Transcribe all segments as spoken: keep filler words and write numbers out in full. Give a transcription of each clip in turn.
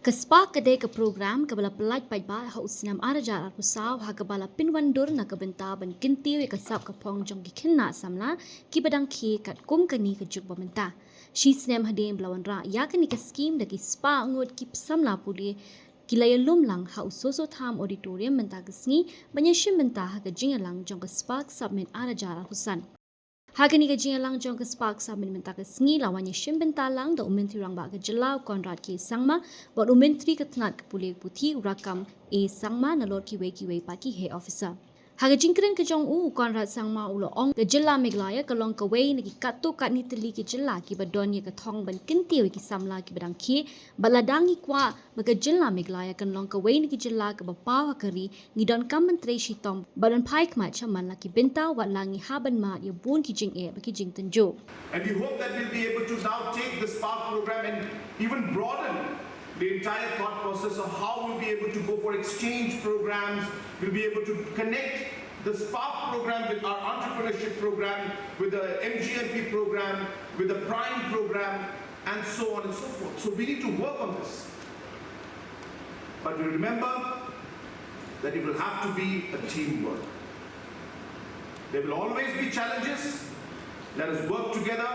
Ka Spark ka dei ka program kaba la pyllait paidbah ha u snem ar hajar arphew saw, ha kaba la pynwandur na ka bynta ban kyntiew ïa ka sap ka phong jong ki khynnah samla kiba dang khie katkum kane ka juk ba mynta. Shi snem hadien ba la wanrah ïa kane ka skim da ki spah ngut ki samla pule, ki la ïalum lang ha u Soso Tham Auditorium mynta ka sngi ban ïashim bynta ha ka jingïalang jong ka Spark Summit ar hajar arphew san. Ha kane ka jingïalang jong ka Spark Summit mynta ka sngi la wan ïashim bynta lang da u Myntri Rangbah ka jylla u Conrad K Sangma bad u Myntri ka tnat ka pule ka puthi u Rakkam A Sangma, nalor kiwei kiwei pat ki heh officer. Ha ka jingkren ka jong u, u Conrad Sangma u la ong ka jylla Meghalaya ka long kawei na ki katto katne tylli ki jylla kiba don ïa ka thong ban kyntiew ïa ki samla kiba dang khie, bad lada ngi kwah ba ka jylla Meghalaya kan long kawei na ki jylla kaba paw ha ka ri, ngi donkam ban trei shitom bad ban phai khmat sha man la ki bynta, wat la ngi hap ban mad ïa bun ki jingeh bad ki jingtynjuh. And we hope that we'll be able to now take the Spark program and even broaden the entire thought process of how we'll be able to go for exchange programs. We'll be able to connect the Spark program with our entrepreneurship program, with the M G M P program, with the Prime program, and so on and so forth. So we need to work on this. But we remember that it will have to be a teamwork. There will always be challenges. Let us work together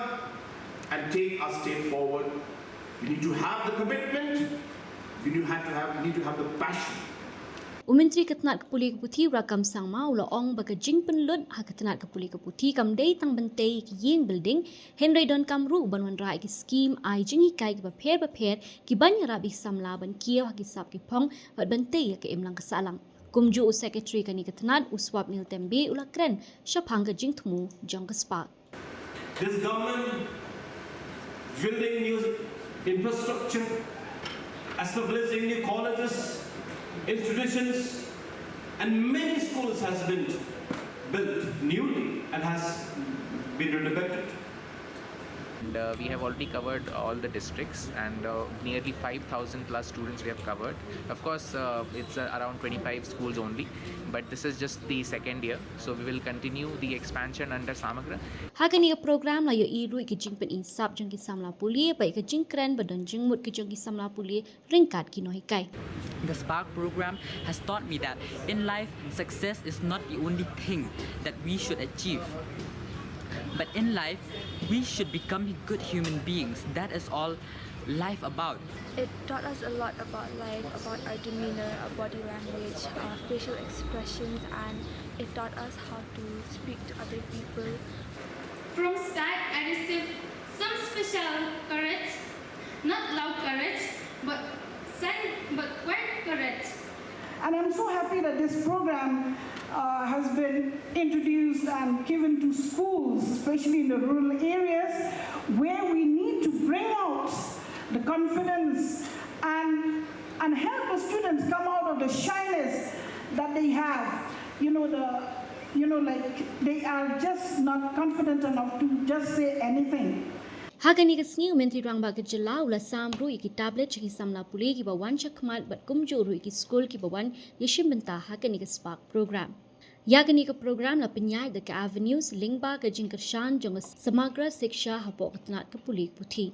and take our state forward. We need to have the commitment. We need to have, need to have the passion. U Myntri ka tnat ka pule ka puthi u Rakkam Sangma u la ong ba ka jingpynlut ha ka tnat ka pule ka puthi kam dei tang ban tei ki ïing building, hynrei donkam ruh ban wanrah ïa ki skim ai jinghikai kiba pher bapher ki ban ïarap ïa ki samla ban kiew ha ki sap ki phong bad ban tei ïa ka imlang ka sahlang. Kumjuh u Secretary kane ka tnat u Swapnil Tembe u la kren shaphang ka jingthmu jong ka Spark. This government building new infrastructure, establishing new colleges, institutions, and many schools has been built newly and has been renovated. And uh, we have already covered all the districts, and uh, nearly five thousand plus students we have covered. Of course, uh, it's uh, around twenty-five schools only, but this is just the second year, so we will continue the expansion under Samagra. Ha kane ka program la ïohi ruh ïa ka jingpyninsap jong ki samla pule bad ïa ka jingkren ba don jingmut ka jong ki samla pule ryngkat ki nonghikai. The Spark program has taught me that in life, success is not the only thing that we should achieve. But in life, we should become good human beings. That is all life about. It taught us a lot about life, about our demeanor, our body language, our facial expressions, and it taught us how to speak to other people. From start, I received some special courage, not loud courage, but silent but quiet courage. And I'm so happy that this program uh, has been introduced and given to schools, especially in the rural areas, where we need to bring out the confidence and, and help the students come out of the shyness that they have. You know, the, you know, like they are just not confident enough to just say anything. Ha kane ka sngi u Myntri Rangbah ka jylla u la sam ruh ïa ki tablet sha ki samla pule kiba wan shakhmat bad kumjuh ruh ïa ki skul kiba wan ïashim bynta ha kane ka Spark program. Ïa kane ka program la pynïaid da ka Avenues lyngba ka jingkyrshan jong ka Samagra Shiksha hapoh ka tnat ka pule ka puthi.